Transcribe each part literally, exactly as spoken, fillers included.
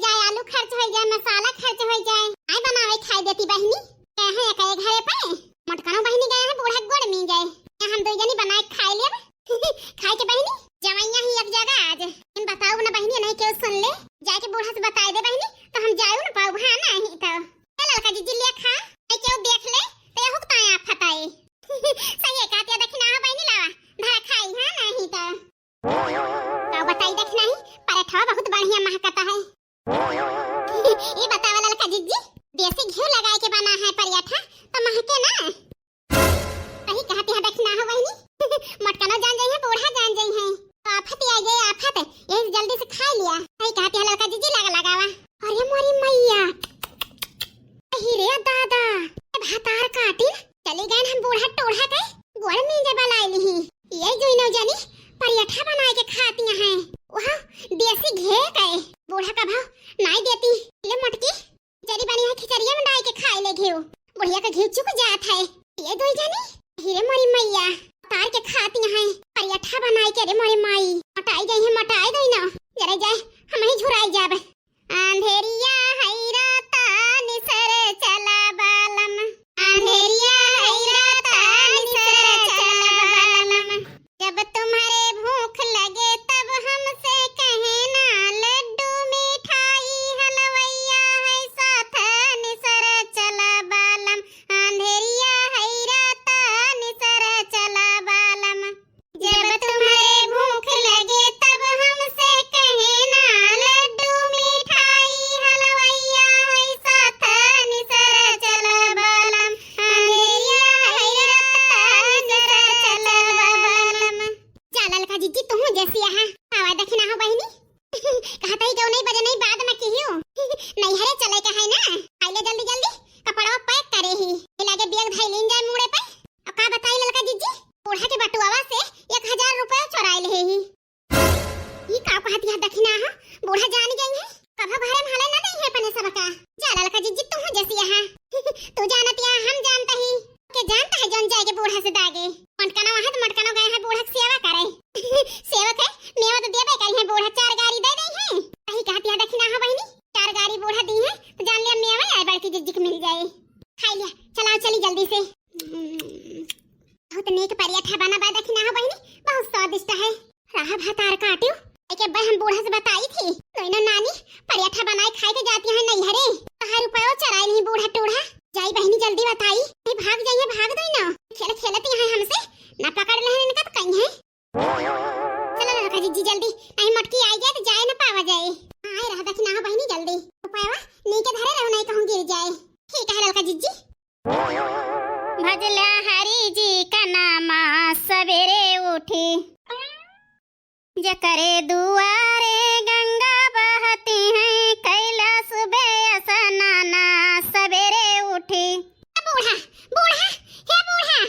जाए, आलू खर्च होइ जाए, मसाला खर्च होइ जाए, आए बनावे खाए देती बहिनी। गए हैं एक, एक घरे पे, मोटकनो बहिनी गए हैं बूढ़ा गोड़ में गए। हम दुइ जनी बनाए खाए लेब। खाए के बहिनी, जवैया ही एक जगह आज। इन बताओ ना बहिनी, नहीं केहू सुन ले, जाके बूढ़ा से बताए दे बहिनी, तो हम जाए ना पाऊ। हाँ, नहीं तो ए ललका जिज्जी, ले खा, नहीं केहू देख ले, तो ये हुकता है आप फताए। सही है, कहती है, देखी ना हो बहिनी, लावा, धरा खाई, हाँ, नहीं तो। का बताई, देखी नहीं, पराठा बहुत बढ़िया महकता है। ये बतावा ललका जिज्जी, देसी घी लगाए के बना है पराठा, तो महके ना? सही कहती है, देखी ना हो बहिनी, मोटकनो जान जाई है, बूढ़ा जान जाई है, तो आफत ही आ गई, आफत, यही जल्दी से खा लिया। सही कहती है ललका जिज्जी, लगा लगावा। अरे मोरी मैया, अही रे दादा, ए भातार काटिन, चली गए हम बूढ़ा टूढ़ा के गोड़ मींजे बलाए लिही। ये दुइनो जनी पराठा बनाए के खाती हैं, वह देसी घी के। बूढ़ा का भाव नाई देती। ले मोटकी, जरी बनी है खिचड़िया में डाल के खाए ले घी, बुढ़िया का घी चुक जात है। ये दुइ जनी, अही रे मोरी मैया, तार के खाती हैं, पराठा बनाए के रे मोरी माई, मोटाई गई है, मोटाई दुइनो, जरा जाए हम ही झुराई जाबे। अंधेरिया है राता निसर चला बालम। अंधेरिया है राता निसर चला बालम। जब तुम्हारे भूख लगे तब हमसे कहना, लड्डू मिठाई हलवैया है साथ निसर चला बालम। अंधेरिया है राता निसर चला बालम। जब तुम्हारे भूख लगे तब हमसे कहना, लड्डू मिठाई हलवैया है साथ निसर चला बालम। अंधेरिया है राता निसर चला बालम। जा ललका जिज्जी, तू जैसी यहाँ आवा दखिना हो बहिनी। कहता ही जो नहीं बजे नहीं बाद में किहियो। नैहरे चले का है ना, आइले जल्दी जल्दी कपड़वा पैक करे ही। ये लागे बैग धई लीन जाए मूड़े पे। अब का बताई ललका जिज्जी, बूढ़ा के बटुआवा से एक हजार रुपया चोराई ले ही। ई का कहत यह दखिना हा? बूढ़ा जान गई है, कभो घरे में हले ना दई है अपने सबका। जा ललका जिज्जी, तू जैसी यहाँ। तू जानत या हम जानता ही। के जानता है जौन जाएगे बूढ़ा से दागे। मटकना वहाँ तो मटकना गए हैं बूढ़ा के सेवा करे। सेवा के मेवा तो देबे करी है, बूढ़ा चार गारी दे दई है। सही कहत यह दखिना हा बहिनी, चार गारी बूढ़ा दी है तो जान लिया मेवा आए बड़की जिज्जी के मिल जाए। खाई लिया, चलाओ चली जल्दी से। बहुत नीक पराठा बना बा, दखिना हो बहिनी, बहुत स्वादिष्ट है। रहा भतार काटियो, एक बार हम बूढ़ा से बताई थी, तो इन्हें नानी पराठा बनाए खाए के जाती है नैहरे, तो हर रुपयो चराई नहीं बूढ़ा टूढ़ा। जाई बहिनी जल्दी बताई, नहीं भाग जाइए, भाग दो ना, खेल खेलती हैं हमसे, ना पकड़ लेहन इनका तो कहीं है। चलो ललका जिज्जी जल्दी, नहीं मोटकी आई जाए तो जाए ना पावा जाए। हाँ, आए रहा दखिना हो बहिनी जल्दी, रुपयवा नीके धरे रहो, नहीं कहूँ गिर जाए। ठीक है ललका जिज्जी। भजला हरि जी का नामा सबेरे उठी, जकरे दुआरे गंगा बहती हैं, कैला सुबह स्नाना सबेरे उठी। हे बूढ़ा, बूढ़ा, हे बूढ़ा।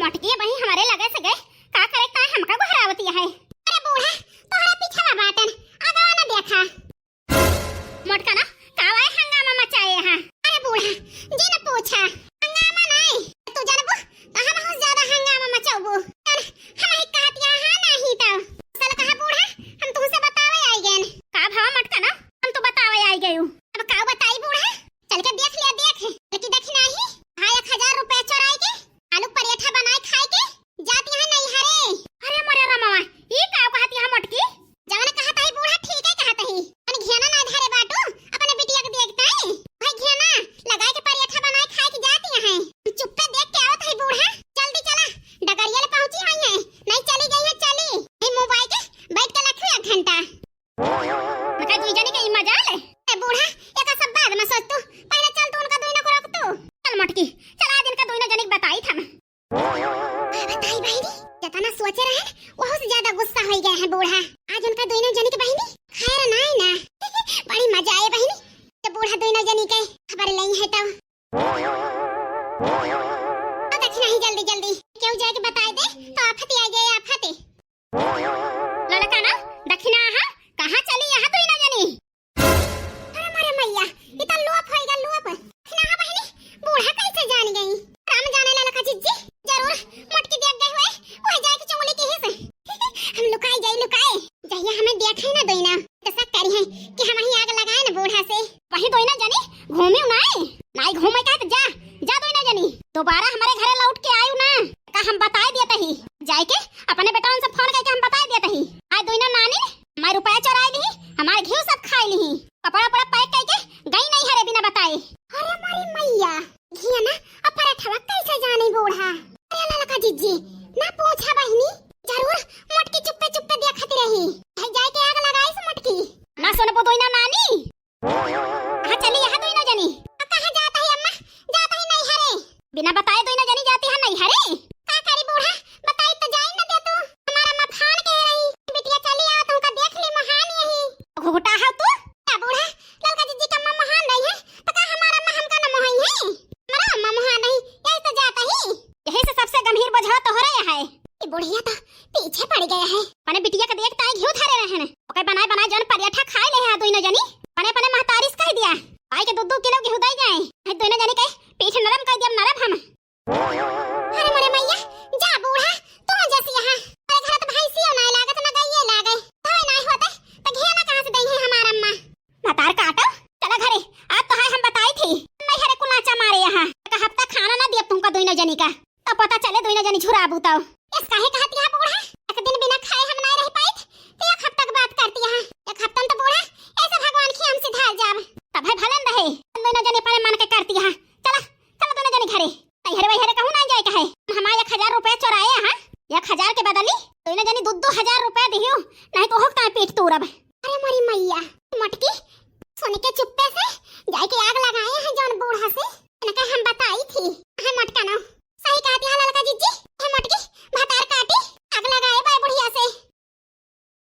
मोटकी बही हमारे लगे से गए, का करे का हमका गोहरावती है। अरे बूढ़ा, तोहरा पीछवा बाटन, आगवा न देखा। मोटका ना, कावाए हंगामा मचाए हा? अरे बूढ़ा, जे न पूछा, हंगामा नाई, तू जानबू, तो हम बहुत ज्यादा हंगामा मचाबू। चल, हम ही कहत यहाँ नाही तो। चल कहा बूढ़ा, हम तुमसे बतावे आई गए। का भाव मोटका ना, हम तो बतावे आई गए। अब का बताई बूढ़ा? चल के देख लिया, देख। लेकिन देखी नाही, हाँ, एक हजार रुपया चोराई के, आलू पराठा बनाए खाए के, जाती है नैहरे। अरे मोरे रमवा, ई का कहत यहाँ मोटकी? जवन कहत ही बूढ़ा ठीक है कहत ही। अपन घियाना ना धरे बाटू, अपने बिटिया के देखता है। भाई घियाना लगाए के पराठा बनाए खाए के जाती है। चुप्पे देख के आवत ही बूढ़ा, जल्दी चला, डगरिया ले पहुँची हुई है, नहीं चली गई है, चली। ए मोबाइल के बैठ के लखू एक घंटा। मका दुई जने के ई मजाल है। ए बूढ़ा, एका सब बाद में सोच तू। पहले चल तू उनका दुइना को रोक तू। चल मोटकी, चल आज इनका दुइना जने के बताई था मैं। का बताई बहिनी, जतना सोचे रहे, वहू से ज्यादा गुस्सा होई गए हैं बूढ़ा। आज उनका दुइना जने के बहिनी खैर नाई ना। बड़ी मजा आए बहिनी, तो बूढ़ा दुइना जने के खबर लई है तो। तो दखिना ही जल्दी जल्दी, केहू जाके बताए दे, तो आफत आ जाए, आफत। ललका ना, दखिना हा, कहाँ चली यहाँ दुइना जनी? अरे मोरे मैया, ई तो लोप होई गल, कि हमहीं आग लगाए न बूढ़ा से। वही दोइना जनी घूमिउ नाई, नाई घूमे का तो जा, जा दोइना जनी। दोबारा हमरे घरे लौट के आयु ना, का हम बताए देत ही। जाइके अपने बेटवन से फोन कइके हम बताए देत ही। आज दोइना नानी हमार रुपया चोराइ लिही, हमार घिउ सब खाइ लिही, कपड़ा उपड़ा पैक कइके गई नैहरे बिना बताए। अरे मोरी मइया, घिया ना, अब पराठवा कैसे जानी बूढ़ा? अरे ललका जिज्जी, ना पूछा बहिनी, जरूर मोटकी चुप्पे चुप्पे देखत रही। भाई जाइके आग लगाइस मोटकी। ना सुनबो दोइना नानी। हाँ चली यहाँ दोइना जनी। अब कहाँ जात ही अम्मा? जात ही नैहरे। बिना बताए दोइना जनी जाती है नैहरे। का करी बूढ़ा, बताई तो जाई न दे तू। हमार अम्मा फान के रही, बिटिया चली आओ, तुमका देख ली महान यही। घुघुटा हौ तू? का बूढ़ा, ललका जिज्जी का अम्मा महान रही है, तो का हमार अम्मा हमका न मोहाई है? हमार अम्मा मोहान रही, यही तो जात ही। यही से सबसे गंभीर बोझवा तोहरे है। ई बुढ़िया तो पीछे पड़ गया है। अपने बिटिया के देख ताई घिउ धरे रहन। ओके बनाए बनाए जौन पराठा खाए ले है दोइनो जनी। अपने अपने महतारी से कह दिया। आई के दू दू किलो घिउ दे जाए। है दोइनो जनी के पीठ नरम कर दिया, नरम हम। अरे मोरे मइया, जा बूढ़ा, तू जस यहाँ। अरे घर तो भैंसियो ना लागत ना गइये लागे। तोय ना होते तो घिया ना कहाँ से दई है हमार अम्मा। महतार काटो, चला घरे। आज तो है हम बताई थी। नैहरे कुलाचा मारे यहाँ। एक हफ्ता खाना ना दिया तुमका दोइनो जनी का। तब पता चले दोइनो जनी झुराबू तब। इस काहे कहत यहाँ बूढ़ा? एक दिन बिना खाए हम ना रह पाइत। तो एक हफ्ता की बात करती यहाँ। एक हफ्तन तो बूढ़ा ऐसा भगवान की हमसे धार जाब। तब है भलन रहे। दोइनो जनी अपने मन के करती यहाँ। चला, चला दोइनो जनी घरे। नैहरे वैहरे कहूँ ना जाए के है। हमार एक हजार रुपया चोराए यहाँ। एक हजार के बदली दोइनो जनी दू दू हजार रुपया दिहियो, नहीं तो होकता है पीठ तोड़ब। अरे मोरी मइया, मोटकी, सुन के चुप्पे से जाइके आग लगाए हैं जौन बूढ़ा से, इनका हम बताई थी।